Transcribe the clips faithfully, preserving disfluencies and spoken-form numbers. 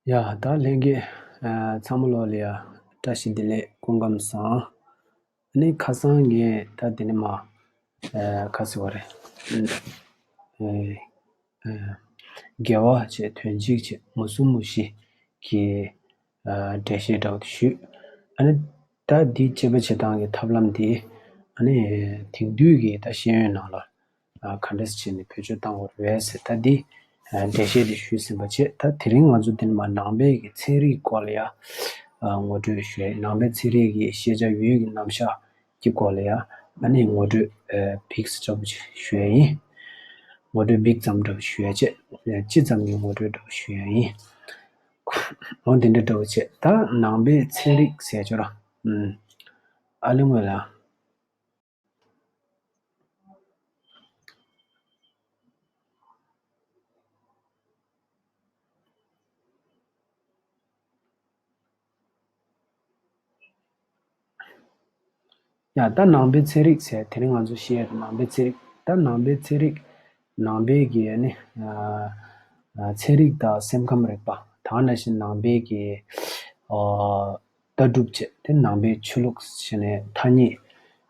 ཡ། ད་ལྷན་རྒྱས་ཚང་མ་ལོ་ལ་ཡ་བཀྲ་ཤིས་བདེ་ལེགས། སྐུ་ཁམས་བཟང་། ཨ་ནི་ཁ་སང་ངས་ད་དེ་ནི་མ་ཁ་ཟེར་བ་རེད། དགེ་བ་བྱས། དོན་གཅིག་བྱས། མུ་གསུམ་མུ་བཞི་གི་འགྲེལ་བཤད་འདྲ་བོ་དེ་ཞུས། ཨ་ནི་ད་འདི་དཔྱད་པ་བྱེད་སྟངས་ཀྱི་ཐབས་ལམ་འདི་ཨ་ནི་དེང་དུས་ཀྱི་ད་ཤེས་ཡོན་ནང་ལ་ག་འདྲས་བྱས་ནས་བེད་སྤྱོད་བཏང་དགོས་རེད་ཟེར། ད་འདི་འགྲེལ་བཤད་འདི་ཞུས་ཟིན་པ་བྱས། ད་དེ་རིང་ང་ཚོ་འདི་ནི་མ་ནང་པའི་གི་ཚན་རིག་སྐོར་ལ་ཡ་ངོ་སྤྲོད་ཞུ་ཡ་ཡིན། ནང་པའི་ཚན་རིག་གི་ཤེས་བྱ་ཡུལ་གྱི་རྣམ་གཞག་གི་སྐོར་ལ་ཡ་ཨ་ནི་ངོ་སྤྲོད་ཕིགས་ལྕགས་པོ་ཅིག་ཞུ་ཡ་ཡིན། ངོ་སྤྲོད་ཕིགས་ཙམ་འདྲ་བོ་ཞུ་ཡ་བྱས། སྤྱི་ཙམ་གྱི་ངོ་སྤྲོད་འདྲ་བོ་ཞུ་ཡ་ཡིན། འོ་འདི་འདྲ་འདྲ་བོ་བྱས། ད་ནང་པའི་ཚན་རིག་ཟེར་ཆོག་ར། ཨུམ། ཨ་ལེ་ངོས་ལ། ཡ། ད་ནང་པའི་ཚན་རིག་ཟེར། དེ་རིང་ང་ཚོ་བཤད་ཡ་དེ་ནང་པའི་ཚན་རིག་ད་ནང་པའི་ཚན་རིག་ནང་པའི་གི་ཨ་ནི་ཨ་ཨ་ཚན་རིག་དང་སེམས་ཁམས་རིག་པ། ད་ག་ནང་བཞིན་ནང་པའི་གི་ཨ་ལྟ་གྲུབ་བྱས། དེ་ནང་པའི་ཆོས་ལུགས་ཟེར་ནས་ཐ་སྙད་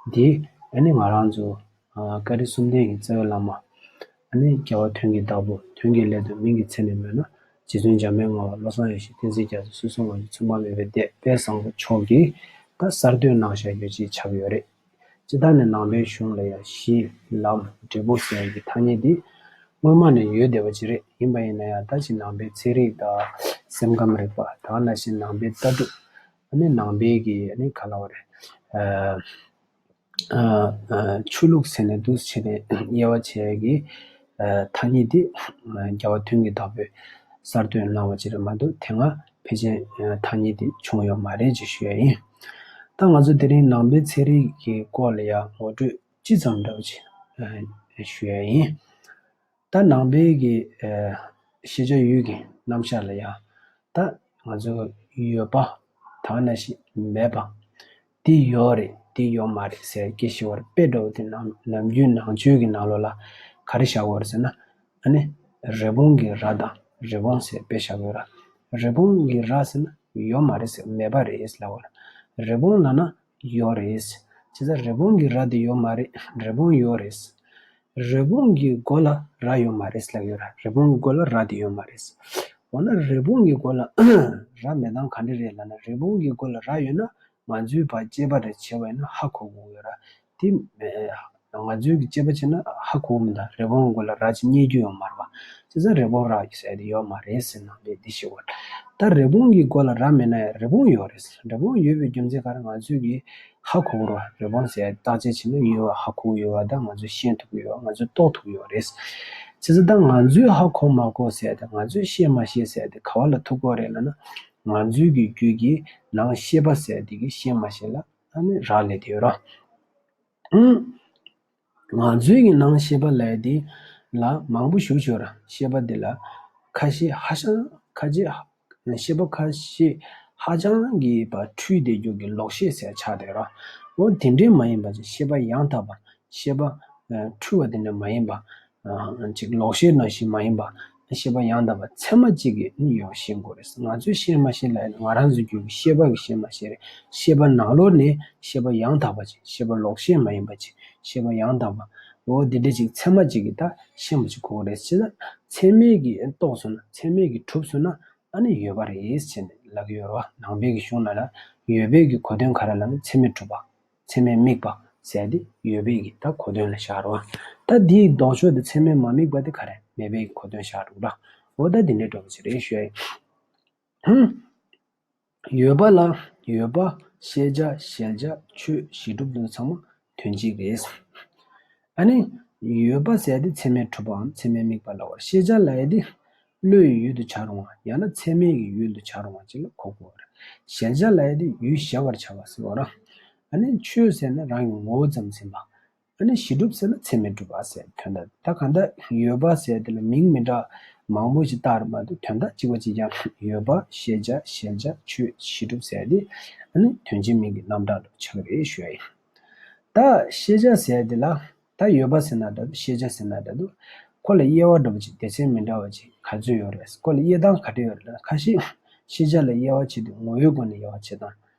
འདི་ཨ་ནི་ང་རང་ཚོ་ཨ་བཀའ་དྲིན་གསུམ་ལྡན་གྱི་རྩ་བའི་བླ་མ། ཨ་ནི་རྒྱལ་བ་དོན་གྱི་བདག་པོ། དོན་གྱི་སླད་དུ་མིང་གི་མཚན་ནས་སྨོས་ན། རྗེ་བཙུན་འཇམ་དཔལ་ངག་དབང་བློ་བཟང་ཡེ་ཤེས་བསྟན་འཛིན་རྒྱ་མཚོ་ཚུལ་གསུམ་དབང་ཕྱུག་མཚུངས་པ་མེད་པའི་སྡེ་དཔལ་བཟང་པོ་མཆོག་གིས་ད་གསར་གཏོད་གནང་བཞག་ཡོད་ཅེས་ཆགས་ཡོད་རེད། སྤྱིར་བཏང་ནས་ནང་པའི་གཞུང་ལ་ཡང་གཞི་ལམ་འབྲས་བུ་ཟེར་གྱི་ཐ་སྙད་འདི་སྔོན་མ་ནས་ཡོད་བསྡད་པ་ཅིག་རེད། ཡིན་པ་ཡིན་ན་ཡང་ད་ཅིག་ནང་པའི་ཚན་རིག་དང་སེམས་ཁམས་རིག་པ། ད་ག་ནང་བཞིན་ནང་པའི་ལྟ་གྲུབ། ཨ་ནི་ནང་པའི་གི་ཨ་ནི་ག་ལབ་དགོས་རེད། ཨ་ཨ་ཨ་ཆོས་ལུགས་ཟེར་ནས་འདུག་བྱས་ནས་དབྱེ་བ་ཕྱེ་ཡ་གི་ཨ་ཐ་སྙད་འདི་ཨ་རྒྱལ་བ་དོན་གྱི་བདག་པོས་གསར་གཏོད་གནང་བ་ཅིག་རེད་མ་གཏོགས། དེ་སྔ་ཕལ་ཆེར་ཨ་ཐ་སྙད་འདི་བྱུང་ཡོད་མ་རེད་ཅེས་ཞུ་ཡ་ཡིན། ད་ང་ཚོ་དེ་རིང་ནང་པའི་ཚན་རིག་གི་སྐོར་ལ་ཡང་ངོ་སྤྲོད་སྤྱི་ཙམ་འདྲ་བོ་ཅིག་ཨ་ཞུ་ཡ་ཡིན། ད་ནང་པའི་གི་ཨ་ཤེས་བྱ་ཡུལ་གྱི་རྣམ་གཞག་ལ་ཡང་ད་ང་ཚོ་ཡོད་པ། ད་ག་ནང་བཞིན་མེད་པ། འདི་ཡོད་རེད། འདི་ཡོད་མ་རེད་ཟེར་སྐད་ཆ་བཤད་པ་རེད། དཔེ་འདྲ་བོ་དེ་ནམ་ནམ་རྒྱུན་ནང་ཆོས་ཀྱི་ནང་ལོགས་ལ་ག་རེ་བཞག་གི་ཡོད་རེད་ཟེར་ན། ཨ་ནི་རི་བོང་གི་རྭ་དང་རི་བོང་ཟེར་དཔེ་བཞག་གི་ཡོད་ར། རི་བོང་གི་རྭ་ཟེར་ན་ཡོད་མ་རེད་ཟེར། མེད་པ་རེད་ལབ་པ་རེད། རི་བོང་ལབ་ན་ཡོད་རེད། བྱས་ཙང་རི་བོང་གི་རྭ་དེ་ཡོད་མ་རེད། རི་བོང་ཡོད་རེད། རི་བོང་གི་མགོ་ལ་རྭ་ཡོད་མ་རེད་ལབ་ཡོད་ར། རི་བོང་གི་མགོ་ལ་རྭ་དེ་ཡོད་མ་རེད། འོ་ན་རི་བོང་གི་མགོ་ལ་རྭ་མེད་སྟངས་ག་འདྲ་རེད་ལབ་ན། རི་བོང་གི་མགོ་ལ་རྭ་ཡོད་ན་ང་ཚོའི་བར་དཔྱད་པ་རེ་བྱས་པ་ཡིན་ན་ཧ་གོ་གི་ཡོད་ར། དེ་ང་ཚོའི་གི་དཔྱད་པ་བྱས་ན་ཧ་གོ་གི་མི་འདུག་རི་བོང་གི་མགོ་ལ་རྭ་ཅིག་རྙེད་རྒྱུ་ཡོད་མ་རེད་པ། བྱས་ཙང་རི་བོང་རྭ་ཟེར་དེ་ཡོད་མ་རེད་ཟེར་ནང་པས་འདི་ཞུ་བ་རེད། ད་རི་བོང་གི་མགོ་ལ་རྭ་མེད་ན་ཡང་རི་བོང་ཡོད་རེད། རི་བོང་ཡོད་པའི་རྒྱུ་མཚན་ག་རེ། ང་ཚོས་གི་ཧ་གོ་གི་རེད། རི་བོང་ཟེར་བརྟག་དཔྱད་བྱས་ན་ཡོད་པ་ཧ་གོ་གི་ཡོད་པ་དང་ང་ཚོས་ཤེས་ཐུབ་ཀྱི་ཡོད་པ། ང་ཚོས་རྟོགས་ཐུབ་ཀྱི་ཡོད་རེད། བྱས་ཙང་ད་ང་ཚོས་ཧ་གོ་མ་གོ་ཟེར་དེ། ང་ཚོས་ཤེས་མ་ཤེས་ཟེར་དེ་ག་བ་ལ་ཐུག་གི་རེད་ལབ་ན། ང་ཚོའི་གི་རྒྱུད་ཀྱི་ནང་ཤེས་པ་ཟེར་དེ་གི་ཤེས་མ་ཤེས་ལ་ཨ་ནི་རག་ལས་དེ་ཡོད་ར། ཨང་། ང་ཚོའི་གི་ནང་ཤེས་པ་ལབ་ཡ་དེ་ལ་མང་པོ་ཞིག་ཡོད་ར། ཤེས་པ་དེ་ལ་ཁ་ཤས་ཧ་ཅང་ཁ་ཅིག་ཤེས་པ་ཁ་ཤས་ཧ་ཅང་གི་བ་འཁྲུལ་བསྡད་རྒྱུ་གི་ལོག་ཤེས་ཟེར་ཆགས་བསྡད་ར། འོ་དེ་འདྲས་མ་ཡིན་པ་ཅིག་ཤེས་པ་ཡང་དག་པ། ཤེས་པ་ཨ་འཁྲུལ་བ་དེ་འདྲས་མ་ཡིན་པ། ཨ་ཅིག་ལོག་ཤེས་ནང་བཞིན་མ་ཡིན་པ། ཤེས་པ་ཡང་དག་པ་ཚད་མ་གཅིག་གིས་ནི་ཡོད་ཤེས་དགོས་རེད། ང་ཚོས་ཤེས་མ་ཤེས་ལབ་ཡ་ང་རང་ཚོའི་རྒྱུད་ཀྱི་ཤེས་པ་གིས་ཤེས་མ་ཤེས་རེད། ཤེས་པ་ནང་ལོགས་ནས་ཤེས་པ་ཡང་དག་པ་ཅིག་ཤེས་པ་ལོག་ཤེས་མ་ཡིན་པ་ཅིག་ཤེས་པ་ཡང་དག་པ། འོ་འདི་འདྲ་ཅིག་ཚད་མ་གཅིག་གིས་ད་ཤེས་པ་ཅིག་དགོས་རེད། བྱས་ཙང་ཚད་མས་ཀྱིས་རྟོགས་སོང་ན། ཚད་མས་ཀྱིས་གྲུབ་སོང་ན་ཨ་ནི་ཡོད་པ་རེད་ཟེར་ནས་ལབ་ཀྱི་ཡོད་རེད་བ། ནང་པའི་གི་གཞུང་ནང་ལ་ཡོད་པའི་གི་གོ་དོན་ག་རེ་ལབ་ན་ཚད་མས་གྲུབ་པ། ཚད་མས་དམིགས་པ་ཟེར་དེ་ཡོད་པའི་གི་ད་གོ་དོན་ལ་བཞག་རོགས། ད་འདིའི་ལྡོག་ཕྱོགས་དེ་ཚད་མས་མ་དམིགས་པ་དེ་ག་རེ། མེད་པའི་གི་གོ་དོན་བཞག་རོགས་ར། འོ་ད་འདི་འདྲའི་འགྲོ་གི་ཅིག་རེད་ཞུ་ཡ་ཡིན། ཡོད་པ་ལ་ཡོད་པ། ཤེས་བྱ་གཞལ་བྱ་ཆོས་གཞི་གྲུབ་དེ་ཚང་མ་དོན་གཅིག་རེད། ཨ་ནི་ཡོད་པ་ཟེར་དེ་ཚད་མས་གྲུབ་པའམ་ཚད་མས་དམིགས་པ་ལབ་པ་རེད། ཤེས་བྱ་ལབ་ཡ་དེ་བློ་ཡི་ཡུལ་དུ་བྱ་རུང་བ་ཡང་ན་ཚད་མས་ཀྱི་ཡུལ་དུ་བྱ་རུང་བ་ཅིག་ལ་གོ་དགོས་པ་རེད། གཞལ་བྱ་ལབ་ཡ་དེ་ཡུལ་གཞལ་བར་བྱ་བ་ཟེར་བ་རེད། ཨ་ནི་ཆོས་ཟེར་ན་རང་གི་ངོ་བོ་ཙམ་ཟིན་པ། ཨ་ནི་གཞི་གྲུབ་ཟེར་ན་ཚད་མས་གྲུབ་པ་ཟེར་དོན་དག་ད་གང་ལྟར་ཡོད་པ་ཟེར་དེ་ལ་མིང་མི་འདྲ་མང་པོ་ཞིག་བཏགས་རེད་མ་གཏོགས་དོན་དག་གཅིག་པ་གཅིག་རྐྱང་། ཡོད་པ། ཤེས་བྱ། གཞལ་བྱ། ཆོས། གཞི་གྲུབ་ཟེར་དེ་ཨ་ནི་དོན་གཅིག་མིང་གི་རྣམ་གྲངས་འདྲ་བོ་ཆགས་ཀྱི་རེད་ཞུ་ཡ་ཡིན། ད་ཤེས་བྱ་ཟེར་དེ་ལ་ད་ཡོད་པ་ཟེར་ན་འདྲ་འདུག་ཤེས་བྱ་ཟེར་ན་འདྲ་འདུག་ཁོ་ལ་དབྱེ་བ་འདྲ་བོ་ཅིག་སྡེ་ཚན་མི་འདྲ་བ་ཅིག་ག་ཚོད་ཡོད་རེད། ཁོ་ལ་དབྱེ་སྟངས་ག་འདྲ་ཡོད་རེད་ལབ་ན། ཁ་ཤས་ ཤེས་བྱ་ལ་དབྱེ་བ་ཕྱེ་དུས་ངོ་བོའི་སྒོ་ནས་དབྱེ་བ་ཕྱེ་སྟངས།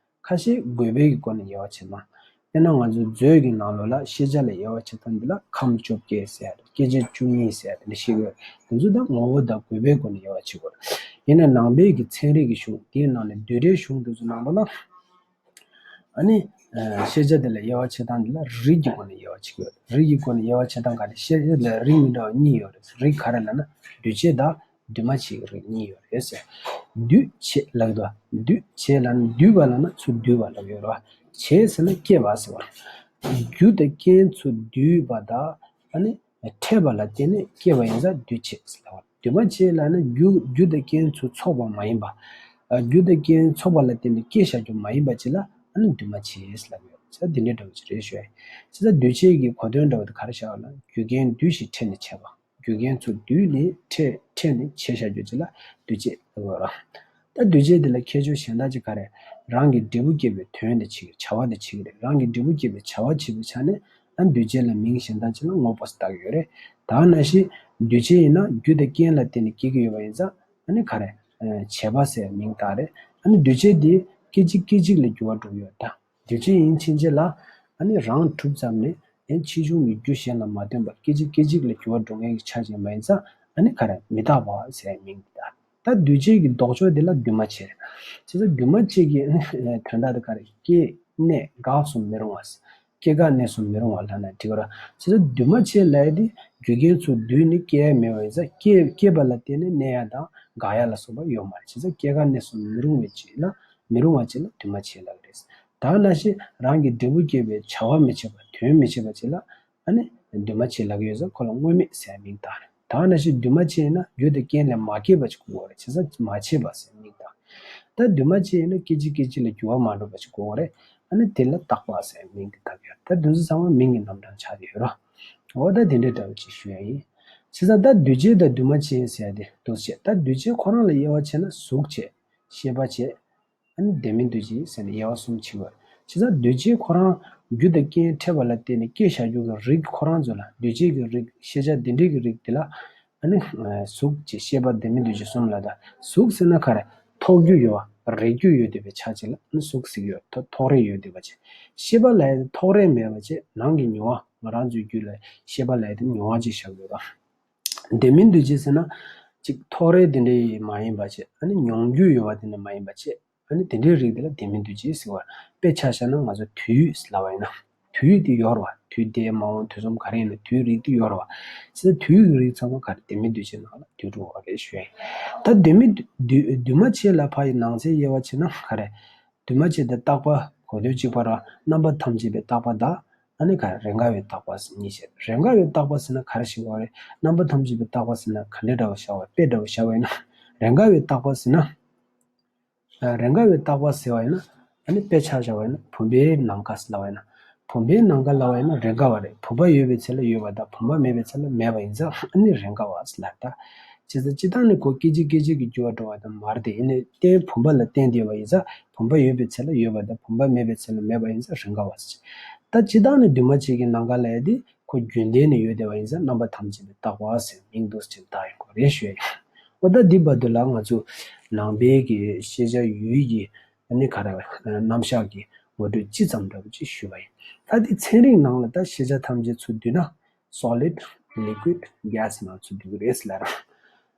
ཁ་ཤས་དགོས་པའི་གི་སྒོ་ནས་དབྱེ་བ་ཕྱེ་སྟངས། དཔེར་ན་ང་ཚོའི་མཛོད་ཀྱི་ནང་ལོགས་ལ་ཤེས་བྱ་ལ་དབྱེ་བ་ཕྱེ་སྟངས་འདི་ལ་ཁམས་བཅོ་བརྒྱད་ཟེར་ཡ་རེད། སྐྱེ་མཆེད་བཅུ་གཉིས་ཟེར་ཡ་དེ་འདྲ་ཤེས་དགོས། དེ་ཚོ་ད་ངོ་བོ་དང་དགོས་པའི་སྒོ་ནས་དབྱེ་བ་ཕྱེ་དགོས་རེད། ཡིན་ན་ནང་པའི་གི་ཚན་རིག་གི་གཞུང་དེའི་ནང་ནས་བསྡུས་གྲྭའི་གཞུང་དེ་ཚོ་ནང་ལོགས་ལ། ཨ་ནི། ཨ། ཤེས་བྱ་དེ་ལ་དབྱེ་བ་ཕྱེ་སྟངས་འདི་ལ་རིགས་ཀྱི་སྒོ་ནས་དབྱེ་བ་ཕྱེ་གི་ཡོད་རེད། རིགས་ཀྱི་སྒོ་ནས་དབྱེ་བ་ཕྱེ་སྟངས་ག་རེ། ཤེས་བྱ་ལ་རིགས་མི་འདྲ་བ་གཉིས་ཡོད་རེད། རིགས་ག་རེ་ལབ་ན་འདུས་བྱས་དང་འདུས་མ་བྱས་ཀྱི་རིགས་གཉིས་ཡོད་རེད་ཟེར། འདུས་བྱས་ལབ་ཀྱི་འདུག་འདུས་བྱས་ལབ་ན་འདུས་པ་ལབ་ན་ཚུར་འདུས་པ་ལབ་ཀྱི་ཡོད་རེད་བ། བྱས་ཟེར་ན་སྐྱེས་པ་ཟེར་བ། རྒྱུ་དང་རྐྱེན་ཚུར་འདུས་པ་དང་ཨ་ནི། འཕྲད་པ་ལ་བརྟེན་ནས་སྐྱེས་པ་ཡིན་ཙང་འདུས་བྱས་ཟེར་ལབ་པ། འདུས་མ་བྱས་ལབ་ན་རྒྱུ་རྒྱུ་དང་རྐྱེན་ཚུར་ཚོགས་པ་མ་ཡིན་པ། ཨ། རྒྱུ་དང་རྐྱེན་ཚོགས་པ་ལ་བརྟེན་ནས་སྐྱེས་བཞག་རྒྱུ་མ་ཡིན་པ་ཅིག་ལ་ཨ་ནི་འདུས་མ་བྱས་ཟེར་ལབ་ཡོད་ཟེར། འདི་འདྲ་འདྲ་བོ་ཅིག་རེད་ཞུ་ཡ་ཡིན། བྱས་ཙང་འདུས་བྱས་ཀྱི་གོ་དོན་འདྲ་བོ་དེ་ག་རེ་བྱ་བ་ལ་རྒྱུ་རྐྱེན་འདུས་ཤིང་འཕྲད་ནས་བྱས་པ། རྒྱུ་རྐྱེན་ཚུར་བསྡུས་ནས་འཕྲད་འཕྲད་ནས་བྱས་བཞག་རྒྱུ་ཅིག་ལ་འདུས་བྱས་ལབ་དགོས་ར། ད་འདུས་བྱས་འདི་ལ་ཁྱད་ཆོས་གཞན་དག་ཅིག་ག་རེ། རང་གི་འབྲས་བུ་སྐྱེད་པའི་དོན་དེ་བྱེད་ཀྱི་རེད། བྱ་བ་དེ་བྱེད་ཀྱི་རེད། རང་གི་འབྲས་བུ་སྐྱེད་པའི་བྱ་བ་བྱེད་པའི་ཆ་ནས་ཨ་འདུས་བྱས་ལ་མིང་གཞན་དག་ཅིག་ལ་དངོས་པོ་ཟེར་བཏགས་ཀྱི་ཡོད་རེད། ད་ནང་བཞིན་འདུས་བྱས་ཡིན་ན་རྒྱུ་དང་རྐྱེན་ལ་བརྟེན་ནས་སྐྱེ་གི་ཡོད་པ་ཡིན་ཙང་ཨ་ནི་ག་རེ། བྱས་པ་ཟེར་མིང་བཏགས་རེད། ཨ་ནི་འདུས་བྱས་དེ་སྐད་ཅིག་སྐད་ཅིག་ལ་འགྱུར་བ་འགྲོ་གི་ཡོད་ད། འདུས་བྱས་ཡིན་ཕྱིན་ཆད་ལ་ཨ་ནི་རང་གྲུབ་ཙམ་ནས་ཡང་ཕྱིས་འབྱུང་གི་རྒྱུ་གཞན་ལ་མ་ལྟོས་པར་སྐད་ཅིག་སྐད་ཅིག་ལ་འགྱུར་བ་འགྲོ་མཁན་གྱི་ཆ་ཅན་མ་ཡིན་ཙང་ཨ་ནི་ག་རེ་མི་རྟག་པ་ཟེར་མིང་འདི་དང་། ད་འདུས་བྱས་ཀྱི་ལྡོག་ཕྱོགས་འདི་ལ་འདུས་མ་བྱས། བྱས་ཙང་འདུས་མ་བྱས་ཀྱི་ཨ་ནི་དོན་དག་དེ་ག་རེ། སྐྱེས་གནས་འགག་གསུམ་མི་རུང་བ། སྐྱེ་འགག་གནས་གསུམ་མི་རུང་བ་ལབ་ན་འགྲིག་གི་རེད། བྱས་ཙང་འདུས་མ་བྱས་ལབ་ཡ་དེ་རྒྱུ་རྐྱེན་ཚུར་བསྡུས་ནས་སྐྱེ་ཡ་མེད་པ་ཡིན་ཙང་སྐྱེ་སྐྱེས་པ་ལ་བརྟེན་ནས་གནས་ཡ་དང་འགག་ཡ་ལ་སོགས་པ་ཡོད་མ་རེད། བྱས་ཙང་སྐྱེ་འགག་གནས་གསུམ་མི་རུང་བའི་ཅིག་ལ། མི་རུང་བ་ཅིག་ལ་འདུས་མ་བྱས་ལབ་ཀྱི་རེད། ད་ནང་བཞིན་རང་གི་འབྲས་བུ་སྐྱེད་པའི་བྱ་བ་མི་བྱེད་པ་དོན་མི་བྱེད་པ་ཅིག་ལ་ཨ་ནི་འདུས་མ་བྱས་ལབ་ཀྱི་ཡོད་ཙང་ཁོ་ལ་དངོས་མེད་ཟེར་མིང་བཏགས་རེད། ད་ནང་བཞིན་འདུས་མ་བྱས་ཡིན་ན་རྒྱུ་དང་རྐྱེན་ལས་མ་སྐྱེས་པ་ཅིག་དགོས་པ་རེད། བྱས་ཙང་མ་བྱས་པ་ཟེར་མིང་བཏགས། ད་འདུས་མ་བྱས་ཡིན་ན་སྐད་ཅིག་སྐད་ཅིག་ལ་འགྱུར་བ་མ་འགྲོ་བ་ཅིག་དགོས་པ་རེད། ཨ་ནི་དེ་ལ་རྟག་པ་ཟེར་མིང་དེ་བཏགས་ཡོད། ད་འདི་ཚོ་ཚང་མ་མིང་གི་རྣམ་གྲངས་ཆགས་ཀྱི་ཡོད་རེད། འོ་ད་དེ་འདྲའི་འདྲ་བོ་ཅིག་ཞུ་ཡ་ཡིན། བྱས་ཙང་ད་འདུས་བྱས་དང་འདུས་མ་བྱས་ཟེར་ཡ་དེ་འདུས་བྱས། ད་འདུས་བྱས་ཁོ་རང་ལ་དབྱེ་བ་ཕྱེ་ན་གཟུགས་བྱས། ཤེས་པ་བྱས། ཨ་ནི་ལྡན་མིན་འདུས་བྱས་ཟེར་ནས་དབྱེ་བ་གསུམ་ཕྱེ་བ་རེད། བྱས་ཙང་འདུས་བྱས་ཁོ་རང་རྒྱུ་དང་རྐྱེན་འཕྲད་པ་ལ་བརྟེན་ནས་སྐྱེ་བཞག་རྒྱུ་གི་རིགས་ཁོ་རང་ཚོ་ལ་འདུས་བྱས་ཀྱི་རིགས། ཤེས་བྱ་དེ་འདྲའི་གི་རིགས་དེ་ལ་ཨ་ནི་གཟུགས་བྱས། ཤེས་པ་ལྡན་མིན་འདུས་བྱས་གསུམ་ལ། ད་གཟུགས་ཟེར་ན་ག་རེ། ཐོགས་རྒྱུ་ཡོད་པ། རེག་རྒྱུ་ཡོད་བསྡད་པའི་ཆ་ཅིག་ལ་ཨ་ནི་གཟུགས་ཟེར་གྱི་ཡོད། ཐོགས་རེག་ཡོད་བསྡད་པ་ཅིག་ཤེས་པ་ལབ་ཡ་དེ་ཐོགས་རེག་མེད་པ་བྱས། ནང་གི་མྱོང་བ། ང་རང་ཚོའི་རྒྱུད་ལ་ཤེས་པ་ལབ་ཡ་དེ་མྱོང་བ་ཅིག་བཞག་ཡོད་རེད། ལྡན་མིན་འདུས་བྱས་ཟེར་ན། གཅིག་ཐོགས་རེག་དེ་འདྲའི་མ་ཡིན་པ་བྱས། ཨ་ནི་མྱོང་རྒྱུ་ཡོད་པ་དེ་འདྲ་མ་ཡིན་པ་བྱས། ཨ་ནི་དེ་འདྲའི་རིགས་དེ་ལ་ལྡན་མིན་འདུས་བྱས་ཟེར་བ། དཔེ་ཆ་བཞག་ན་ང་ཚོ་དུས་ལབ་པ་ཡིན་ན། དུས་དེ་ཡོད་རེད་བ། དུས་འདས་མ་འོངས་དུས་གསུམ་ག་རེ་ཡིན་ན་དུས་རིགས་དེ་ཡོད་རེད་བ། བྱས་ཙང་དུས་ཀྱི་རིགས་ཚང་མ་ག་རེ། ལྡན་མིན་འདུས་བྱས་ནང་ལ་འདུས་འགྲོ་བ་རེད་ཞུ་ཡ་ཡིན། ད་ལྡན་མིན་འདུས་འདུས་མ་བྱས་ལ་ཕར་ཡི་ནང་གསེས་དབྱེ་བ་ཕྱེ་ན་ག་རེ། འདུས་མ་བྱས་དེ་རྟག་པ་གོ་དོན་གཅིག་པ་ར། རྣམ་པ་ཐམས་ཅད་པའི་རྟག་པ་དང་། ཨ་ནི་ག་རེ། རེས་འགའ་བའི་རྟག་པ་ཟེར་གཉིས་བྱས། རེས་འགའ་བའི་རྟག་པ་ཟེར་ན་ག་རེ་ཞིག་ཡོད་རེད། རྣམ་པ་ཐམས་ཅད་པའི་རྟག་པ་ཟེར་ན་ག་འདྲ་འདྲ་བོ་བཞག་པ། དཔེ་འདྲ་བོ་བཞག་པ་ཡིན་ན། རེས་འགའ་བའི་རྟག་པ་ཟེར་ན། ཨ། རེས་འགའ་བའི་རྟག་པ་ཟེར་བ་ཡིན་ན། ཨ་ནི་དཔེ་ཆ་བཞག་པ་ཡིན་ན་བུམ་པའི་ནམ་མཁའ་ཟེར་ལབ་པ་ཡིན་ན། བུམ་པའི་ནམ་མཁའ་ལབ་པ་ཡིན་ན་རེས་འགའ་བ་རེད། བུམ་པ་ཡོད་པའི་ཚེ་ལ་ཡོད་པ་དང་བུམ་པ་མེད་པའི་ཚེ་ལ་མེད་པ་ཡིན་ཙང་ཨ་ནི་རེས་འགའ་བ་ཟེར་ལབ་ད། བྱས་ཙང་སྤྱིར་བཏང་ནི་ཁོ་སྐད་ཅིག་སྐད་ཅིག་གིས་འགྱུར་བ་འགྲོ་བ་དེ་མ་རེད་དེ། ཡིན་ནའི་རྟེན་བུམ་པ་ལ་བརྟེན་བསྡད་པ་ཡིན་ཙང་བུམ་པ་ཡོད་པའི་ཚེ་ལ་ཡོད་པ་དང་བུམ་པ་མེད་པའི་ཚེ་ལ་མེད་པ་ཡིན་ཙང་རེས་འགའ་བ་ཟེར། ད་སྤྱིར་བཏང་ནི་འདུས་མ་བྱས་ཀྱི་ནམ་མཁའ་ལབ་ཡ་དེ་ཁོ་རྒྱུན་ལྡན་ནས་ཡོད་བསྡད་པ་ཡིན་ཙང་རྣམ་པ་ཐམས་ཅད་པའི་རྟག་པ་ཟེར་མིང་འདུག་སེ་བཏགས་ཡོད་ཁོ་རེད་ཞུ་ཡ་ཡིན། འོ་ད་འདི་བར་དུ་ལ་ང་ཚོ་ནང་པའི་གི་ཤེས་བྱ་ཡུལ་གྱི་ཨ་ནི་ག་རེ་རྣམ་གཞག་གི་ངོ་སྤྲོད་ཅི་ཙམ་འདྲ་བོ་ཅིག་ཞུས་པ་ཡིན། ད་འདི་ཚན་རིག་ནང་ལ་ད་ཤེས་བྱ་ཐམས་ཅད་ཚུར་བསྡུས་ན། solid, liquid, gas ནང་ཚུར་བསྡུས་ཀྱི་རེད་ཟེར་ལབ་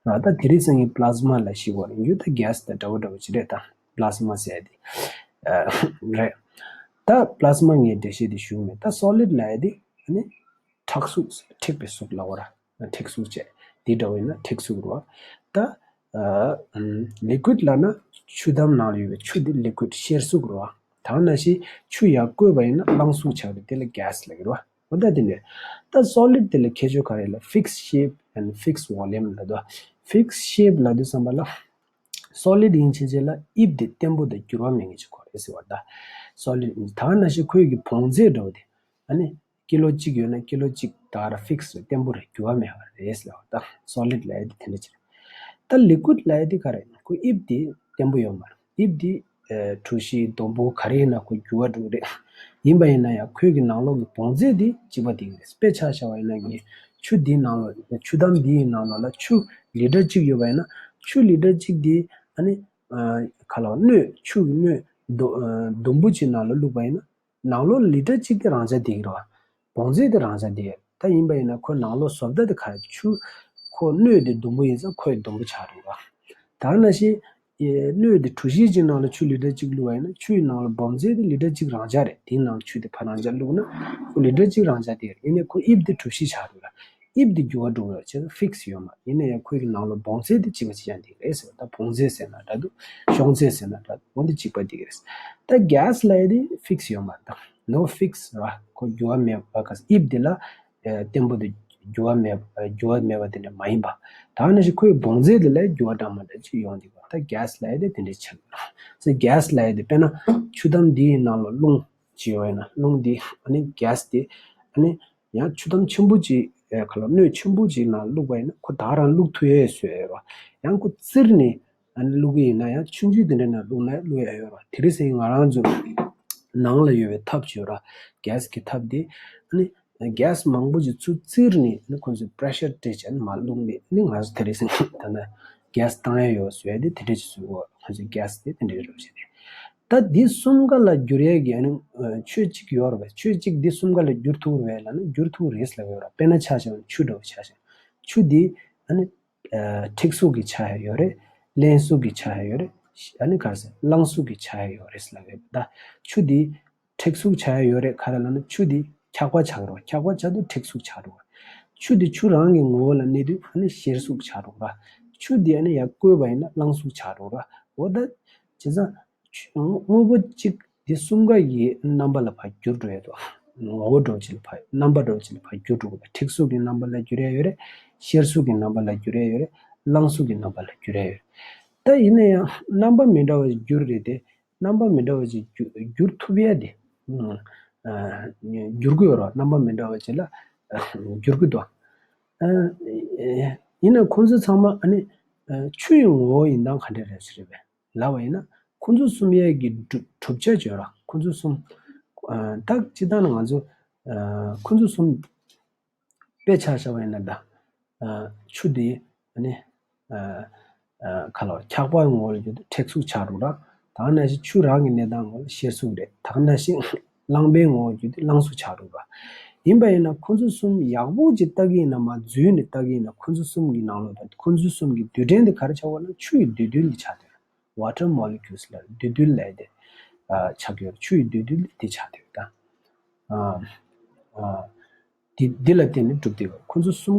ར། ད་དེ་རིང་སང་ཉིན་plasma ལབ་ཤེས་ཀྱི་ཡོད་རེད། ཡོད་ད་gas དང་འདྲ་བོ་འདྲ་བོ་ཅིག་རེད་ད། plasma ཟེར་ཡ་དེ། ཨ། རེད། ད་plasma ངས་འགྲེལ་བཤད་དེ་ཞུས་མེད། ད་solid ལབ་ཡ་དེ་ཨ་ནི་མཁྲེགས་གཟུགས། མཁྲེགས་པའི་གཟུགས་ལབ་པ་ར། མཁྲེགས་གཟུགས་བྱས། འདི་འདྲ་བོ་ཡིན་ན་མཁྲེགས་གཟུགས་རེད་བ། ད། ཨ། ཨམ། liquid ལབ་ན་ཆུ་དམ་ནང་ལ་ཡོད་པའི་ཆུ་དེ་liquid གཤེར་གཟུགས་རེད་བ། ད་ནང་བཞིན་ཆུ་ཡར་བསྐོལ་བ་ཡིན་ན་རླངས་གཟུགས་ཆགས་རེད། དེ་ལ་gas ལབ་ཀྱི་རེད་བ། འོ་ད་དེ་འདྲ། ད་solid དེ་ལ་ཁྱད་ཆོས་ག་རེ་ལ། fixed shape and fixed volume ལབ་འདུག fixed shape ལབ་དུས་ཙམ་པ་ལ། solid ཡིན་ཕྱིན་ཆད་ལ་དབྱིབས་དེ་བརྟན་པོ་དང་འགྱུར་བ་མེད་མཁན་ཅིག་དགོས་རེད་ཟེར་བ་ད། solid ད་ནང་བཞིན་ཁོའི་གི་བོངས་རྫས་འདྲ་བོ་དེ། ཨ་ནི། ཀི་ལོ་གཅིག་ཡོད་ན་ཀི་ལོ་གཅིག་ད་ག་རང་fixed རེད། བརྟན་པོ་རེད། འགྱུར་བ་མེད་པ་རེད་ཟེར་བ་ད། solid ལབ་ཡ་དེ་དེ་འདྲ་ཅིག་རེད། ད་liquid ལབ་ཡ་དེ་ག་རེ། ཁོ་དབྱིབས་དེ་བརྟན་པོ་ཡོད་མ་རེད། དབྱིབས་དེ། ཨ། གྲུ་བཞི་སྡོང་པོ་ག་རེ་ཡིན་ན་ཁོ་འགྱུར་བ་འགྲོ་གི་རེད། ཡིན་པ་ཡིན་ན་ཡང་ཁོའི་གི་ནང་ལོགས་ཀྱི་བོངས་རྫས་དེ་གཅིག་པ་དེ་གི་རེད། དཔེ་ཆ་བཞག་པ་ཡིན་ན་གི་ཆུ་འདིའི་ནང་ལོགས། ཆུ་དམ་འདིའི་ནང་ལོགས་ལ་ཆུ་ལི་ཊར་གཅིག་ཡོད་པ་ཡིན་ན་ཆུ་ལི་ཊར་གཅིག་དེ་ཨ་ནི། ཨ་ག་ལ་བ་སྣོད་ཆུ་གི་སྣོད་དུ་ཨ་དུམ་བུ་གཅིག་ནང་ལ་བླུགས་པ་ཡིན་ན། ནང་ལོགས་ལི་ཊར་གཅིག་དེ་རང་འཇགས་བསྡད་ཀྱི་རེད་བ། བོངས་རྫས་དེ་རང་འཇགས་བསྡད་ཀྱི་རེད། ད་ཡིན་པ་ཡིན་ན་ཁོའི་ནང་ལོགས་བཟོ་ལྟ་དེ་ག་རེ། ཆུ་ཁོ་སྣོད་དེ་དུམ་བུ་ཡིན་ཙང་ཁོ་ཡི་དུམ་བུ་ཆགས་འགྲོ་གི་རེད་བ། ད་ནང་བཞིན་ཨེ་སྣོད་དེ་གྲུ་བཞི་གཅིག་ནང་ལ་ཆུ་ལི་ཊར་གཅིག་བླུགས་པ་ཡིན་ན། ཆུ་ཡི་ནང་ལ་བོངས་རྫས་དེ་ལི་ཊར་གཅིག་རང་འཇགས་རེད། དེའི་ནང་ཆུ་དེ་ཕར་རང་འཇགས་བླུགས་ན་ཁོ་ལི་ཊར་གཅིག་རང་འཇགས་དེ་རེད། ཡིན་ནའི་ཁོ་དབྱིབས་དེ་གྲུ་བཞི་ཆགས་འགྲོ་གི་རེད། དབྱིབས་དེ་འགྱུར་བ་འགྲོ་གི་རེད། བྱས་ཙང་ཕིག་སི་ཡོད་མ་རེད། ཡིན་ན་ཡང་ཁོའི་ནང་ལོགས་བོངས་རྫས་དེ་གཅིག་པ་གཅིག་རྐྱང་དེ་རེད་ཟེར་བ། ད་བོངས་རྫས་ཟེར་ན་འདྲ་འདུག་ཤོག་རྫས་ཟེར་ན་འདྲ་འདུག་འོ་འདི་གཅིག་པ་དེ་ག་རེད། ད་གེ་སི་ལབ་ཡ་དེ་ཕིག་སི་ཡོད་མ་རེད། ད་ནོ་ཕིག་སི་ར། ཁོ་འགྱུར་བ་མེད་པ་ག་ས་དབྱིབས་དེ་ལ་ཨ་བརྟན་པོ་དེ་འགྱུར་བ་མེད་པ་འགྱུར་བ་མེད་པ་དེ་འདྲ་མ་ཡིན་པ། ད་ནང་བཞིན་ཁོའི་བོངས་རྫས་དེ་ལ་འགྱུར་བ་འདྲ་མི་འདྲ་ཅིག་ཡོང་གི་རེད། ད་གེ་སི་ལབ་ཡ་དེ་དེ་འདྲ་ཆགས་ཀྱི་རེད། ཟེར་གེ་སི་ལབ་ཡ་དེ་དཔེར་ན་ཆུ་དམ་འདིའི་ནང་ལ་རླུང་ཅིག་ཡོད་ཡིན་ན། རླུང་འདི་ཨ་ནི་གེ་སི་དེ་ཨ་ནི་ཡང་ཆུ་དམ་ཆེན་པོ་ཅིག་ཨེ་ག་ལ་སྣོད་ཆེན་པོ་ཅིག་ནང་བླུགས་པ་ཡིན་ན་ཁོ་ད་ག་རང་བླུགས་ཐུབ་ཡས་བཟོས་ཡོད་རེད་བ། ཡང་ཁོ་བཙིར་ནས་ཨ་ནི་བླུགས་ཀྱི་ཡིན་ན་ཡང་ཆུང་ཆུང་དེ་འདྲ་ནང་བླུགས་ན་བླུགས་ཡས་ཡོད་རེད་བ། དེ་རིང་སང་ང་རང་ཚོ་ནང་ལ་ཡོད་པའི་ཐབ་ཅིག་ཡོད་རེད། གེ་སི་གི་ཐབ་དེ་ཨ་ནི་གེ་སི་མང་པོ་ཅིག་ཚུར་བཙིར་ནས་ཨ་ནི་ཁོ་ཚོས་པེ་རེ་ཤར་སྤྲད་བྱས་ནས་མར་བླུགས་ནས། ཨ་ནི་ང་ཚོ་དེ་རིང་སང་ད་ལྟ་གེ་སི་བཏང་ཡས་ཡོད་བཟོས་ཏེ་དེ་འདྲ་ཅིག་བཟོས་ཡོད། ཁོ་ཚོས་གེ་སི་དེ་དེ་འདྲ་རེད་བྱས་ཏེ། ད་འདི་གསུམ་ཀ་ལ་འགྱུར་ཡས་ཀྱི་ཨ་ནི་ཨ་ཆོས་གཅིག་ཡོད་རེད་པས། ཆོས་གཅིག་འདི་གསུམ་ཀ་ལ་འགྱུར་ཐུབ་རེད་ལབ་ན་འགྱུར་ཐུབ་རེད་ལབ་ཡོད་རེད། དཔེར་ན་ཆ་བཞག་ན་ཆུ་འདྲ་བོ་ཆ་བཞག་ཆུ་འདི་ཨ་ནི་ཨ་མཁྲེགས་སུག་གི་ཆ་ཡ་ཡོད་རེད། བརླན་སུག་གི་ཆ་ཡ་ཡོད་རེད། ཨ་ནི་ག་རེ་ཟེར། རླངས་སུག་གི་ཆ་ཡ་ཡོད་རེད་ལབ་ཡོད་པ། ད་ཆུ་འདི་མཁྲེགས་སུག་ཆ་ཡ་ཡོད་རེད། ག་རེ་ལབ་ན་ཆུ་འདི་འཁྱག་པ་ཆགས་འགྲོ། འཁྱག་པ་ཆགས་དུས་མཁྲེགས་སུག་ཆགས་འགྲོ། ཆུ་འདི་ཆུ་རང་གི་ངོ་བོ་ལ་གནས་དུས་ཨ་ནི་གཤེར་སུག་ཆགས་འགྲོ་ར། ཆུ་འདི་ཨ་ནི་ཡར་བསྐོལ་བ་ཡིན་ན་རླངས་སུག་ཆགས་འགྲོ་ར། འོ་ད་བྱས་ཙང་། དངོས་པོ་གཅིག་འདི་གསུམ་ཀ་གི་རྣམ་པ་ལ་ཕར་འགྱུར་འགྲོ་ཡ་འདུག་ངོ་བོ་འདྲ་བོ་ཅིག་ལ་ཕར། རྣམ་པ་འདྲ་བོ་ཅིག་ལ་ཕར་འགྱུར་འགྲོ་གི་འདུག་མཁྲེགས་སུག་གི་རྣམ་པ་ལ་འགྱུར་ཡ་ཡོད་རེད། གཤེར་སུག་གི་རྣམ་པ་ལ་འགྱུར་ཡ་ཡོད་རེད། རླངས་སུག་གི་རྣམ་པ་ལ་འགྱུར་ཡ་ཡོད་རེད། ད་ཡིན་ན་ཡང་རྣམ་པ་མི་འདྲ་བ་ཞིག་འགྱུར་རེད་དེ། རྣམ་པ་མི་འདྲ་བ་ཞིག་འགྱུར་འགྱུར་ཐུབ་ཡ་དེ་ཨ་འགྱུར་གི་ཡོད་རེད། རྣམ་པ་མི་འདྲ་བ་ཅིག་ལ་འགྱུར་གི་འདུག་ཨ་ཡིན་ན་ཁོང་ཚོ་ཚང་མ་ཨ་ནི་ཨ་ཆུ་ཡི་ངོ་བོ་ཡིན་སྟངས་ག་འདྲ་རེད་ཟེར་རེད་པས། ལབ་པ་ཡིན་ན་ཁོང་ཚོ་གསུམ་ཡས་ཀྱི་གྲུབ་གྲུབ་ཆ་བརྗོད་ར། ཁོང་ཚོ་གསུམ་ཨ་ད་སྤྱིར་བཏང་ནས་ང་ཚོ་ཨ་ཁོང་ཚོ་གསུམ་དཔེ་ཆ་བཞག་པ་ཡིན་ན། ད་ཨ་ཆུ་དེ་ཨ་ནི་ཨ་ཨ་ག་ལ་བ་འཁྱག་པ་ངོ་ལ་བརྒྱུད་དེ་མཁྲེགས་སུག་ཆགས་འགྲོ་ར། ད་ག་ནང་བཞིན་ཆུ་རང་གི་གནས་སྟངས་ངོ་ལ་གཤེར་སུག་རེད། ད་ག་ནང་བཞིན་རླངས་པའི་ངོ་བོ་བརྒྱུད་དེ་རླངས་སུག་ཆགས་འགྲོ་ར། ཡིན་པ་ཡིན་ན་ཁོང་ཚོ་གསུམ་ཡག་པོ་ཅིག་ལྟ་གི་ཡིན་ན། མར་འཛུལ་ནས་ལྟ་གི་ཡིན་ན། ཁོང་ཚོ་གསུམ་གྱི་ནང་ལོགས་དང་ཁོང་ཚོ་གསུམ་གྱི་རྡུལ་ཕྲན་དེ་ག་རེ་ཆགས་པ་ལབ་ན་ཆུ་ཡི་རྡུལ་རྡུལ་འདི་ཆགས་འདུག water molecules ལ་རྡུལ་རྡུལ་ལབ་དེ་ཨ་ཆགས་ཡོད། ཆུ་ཡི་རྡུལ་རྡུལ་འདི་ཆགས་འདུག་ད་ཨ་ཨ་འདི་འདི་ལ་བརྟེན་ནས་གྲུབ་བསྡད་ཡོད། ཁོང་ཚོ་གསུམ་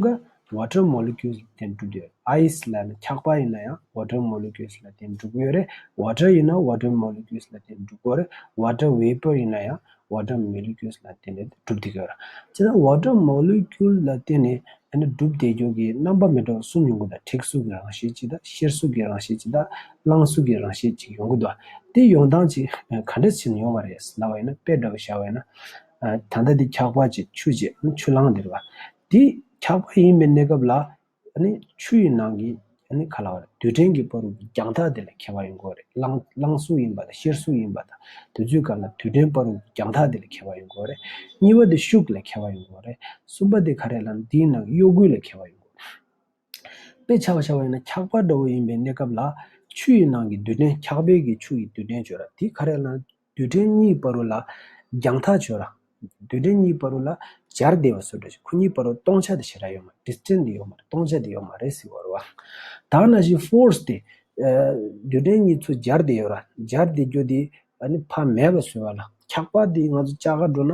ཀ་water molecules ལ་བརྟེན་གྲུབ་བསྡད་ཡོད། ice ལབ་ན་འཁྱག་པ་ཡིན་ན་ཡང་water molecules ལ་བརྟེན་གྲུབ་ཀྱི་ཡོད་རེད། water ཡིན་ན་water molecules ལ་བརྟེན་གྲུབ་ཀྱི་ཡོད་རེད། water vapour ཡིན་ན་ཡང་water molecules ལ་བརྟེན་ནས་གྲུབ་བསྡད་ཀྱི་ཡོད་རེད། བྱས་ཙང་water molecule ལ་བརྟེན་ནས་ཨ་ནི་གྲུབ་བསྡད་རྒྱུ་གི་རྣམ་པ་མི་འདྲ་བ་གསུམ་ཡོང་གི་འདུག་མཁྲེགས་སུག་གི་རང་བཞིན་གཅིག་དང་། གཤེར་སུག་གི་རང་བཞིན་གཅིག་དང་། རླངས་སུག་གི་རང་བཞིན་གཅིག་ཡོང་གི་འདུག་དེ་ཡོང་སྟངས་གཅིག་ག་འདྲ་བྱས་ནས་ཡོང་བ་རེད་ལབ་པ་ཡིན་ན། དཔེ་འདྲ་བོ་བཞག་པ་ཡིན་ན། ད་ལྟ་འདི་འཁྱག་པ་གཅིག་ཆུ་གཅིག་ཆུ་རླངས་འདི་རེད་བ། འདི་འཁྱག་པ་ཡིན་པའི་གནས་སྐབས་ལ་ཨ་ནི་ཆུ་ཡི་ནང་གི་ཨ་ནི་ག་ལ་བ་རེད། རྡུལ་ཕྲན་གྱི་བར་དུ་རྒྱང་ཐག་དེ་ལ་ཁྱད་པར་ཡོང་གི་ཡོད་རེད། རླངས་རླངས་སུག་ཡིན་པ་དང་གཤེར་སུག་ཡིན་པ་དང་དེ་ཚོའི་སྒང་ལ་རྡུལ་ཕྲན་བར་དུ་རྒྱང་ཐག་དེ་ལ་ཁྱད་པར་ཡོང་གི་ཡོད་རེད། གཉིས་པ་དེ་ཤུགས་ལ་ཁྱད་པར་ཡོང་གི་ཡོད་རེད། གསུམ་པ་དེ་ག་རེ་ལབ་ན་འདིའི་ནང་གི་གཡོ་འགུལ་ལ་ཁྱད་པར་ཡོང་གི་ཡོད་རེད། དཔེ་ཆ་བཞག་པ་ཡིན་ན་འཁྱག་པ་འདྲ་བོ་ཡིན་པའི་གནས་སྐབས་ལ་ཆུ་ཡི་ནང་གི་རྡུལ་ཕྲན། འཁྱག་པའི་གི་ཆུ་ཡི་རྡུལ་ཕྲན་བརྗོད་ར། དེ་ག་རེ་ལབ་ན་རྡུལ་ཕྲན་གཉིས་བར་དུ་ལ་རྒྱང་ཐག་བརྗོད་ར། རྡུལ་ཕྲན་གཉིས་བར་དུ་ལ་སྦྱར་བསྡད་པ་བཟོ་འདྲ་ཞིག་ཁོ་གཉིས་བར་དུ་སྟོང་ཆ་དེ་ཞེ་དྲག་ཡོད་མ་རེད། distance དེ་ཡོད་མ་རེད། སྟོང་ཆ་དེ་ཡོད་མ་རེད་ཟེར་བ་རེད་བ། ད་ག་ནང་བཞིན་force དེ་ཨ་རྡུལ་ཕྲན་གཉིས་ཚུར་སྦྱར་བསྡད་ཡོད་ར། སྦྱར་བསྡད་རྒྱུ་དེ་ཨ་ནི་ཕར་མེད་པ་བཟོས་པ་ལ། འཁྱག་པ་དེ་ང་ཚོ་ལྕགས་ཁ་འགྲོ་ན་